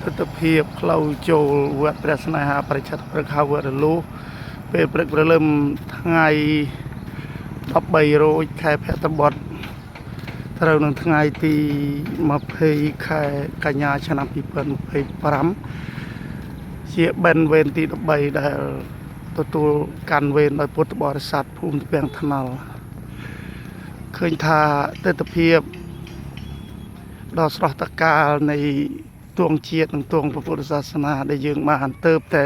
ទិដ្ឋភាពផ្លូវចូលវត្តព្រះស្នេហាបរិច្ឆទព្រឹកហៅវត្តរលួសពេលព្រឹកព្រលឹមថ្ងៃ13រោចខែភទ្របទត្រូវនឹងថ្ងៃទី20ខែកញ្ញាឆ្នាំ2025ជាបិណ្ឌវេនទី13ដែលទទួលកាន់វេនដោយពុទ្ធបរិស័ទភូមិត្រពាំងថ្នល់ឃើញថាទិដ្ឋភាព ដ៏ស្រស់ត្រកាលនៃទងជាតិនិងទងព្រះពុទ្ធសាសនាដែលយើងបានទៅតែ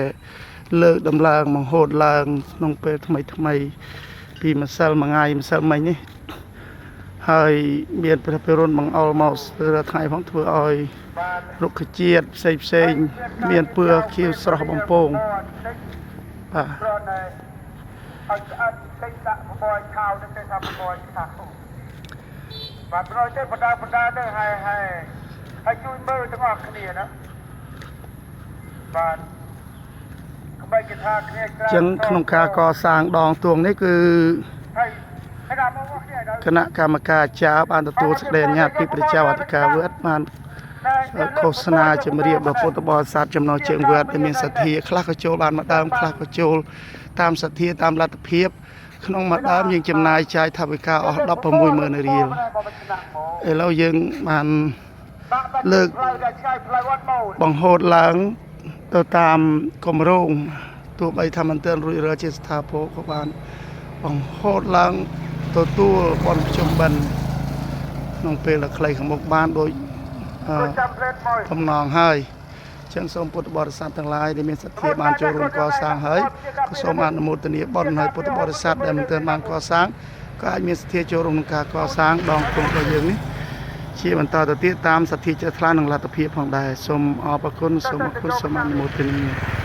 លើកដំឡើងបង្ហូតឡើងក្នុងពេលថ្មីថ្មីពីម្សិលមួយថ្ងៃម្សិលមិញនេះហើយមានព្រះពិរុណបង្អុរមកស្ទើរថ្ងៃផងធ្វើឲ្យរុក្ខជាតិផ្សេងផ្សេងៗមានពណ៌ខៀវស្រស់បំពងបាទ គ្រាន់តែឲ្យស្អាតតិចដាក់បបរឆាវទៅថាបបរឆាវបាទប្រយទៅបដាបដាទៅហើយហើយហើយជួយមើលទាំងអស់គ្នាណាបាទក្បីគេថាគ្នាច្រើន ចឹងក្នុងការកសាងដងទួងនេះគឺ ហើយហើយដល់មកគ្នាដល់ គណៈកម្មការអាចារ្យបានទទួលសេចក្តីអនុញ្ញាតពីព្រះចៅអធិការវត្តបានឃោសនាជំរាបដល់ពុទ្ធបរិស័ទចំណងជើងវត្តដែលមានសទ្ធាខ្លះក៏ចូលបានមួយដើមខ្លះក៏ចូលតាមសទ្ធាតាមលទ្ធភាព ក្នុងមួយដើមយើងចំណាយចាយថវិកាអស់160,000រៀលឥឡូវយើងបាន លើក ផ្លូវដល់ឆ្ងាយផ្លូវអត់មក បង្ហូតឡើងទៅតាមគម្រោងទោះបីថាមិនទាន់រួចរាល់ជាស្ថាពរក៏បានបង្ហូតឡើងទទួលបុណ្យភ្ជុំបិណ្ឌក្នុងពេលដ៏ខ្លីខាងមុខបានដោយអឺ ចាំផ្លេតមក បំណងហើយចឹងសូមពុទ្ធបរិស័ទទាំងឡាយដែលមានសទ្ធាបានចូលរួមកសាងហើយក៏សូមអនុមោទនាបុណ្យហើយពុទ្ធបរិស័ទដែលមិនទាន់បានកសាងក៏អាចមានសទ្ធាចូលរួមក្នុងការកសាងដងគុំរបស់យើងនេះជាបន្តទៅទៀតតាមសទ្ធាជ្រះថ្លានិងលទ្ធភាពផងដែរសូមអរព្រគុណសូមអរគុណសូមអនុមោទនា។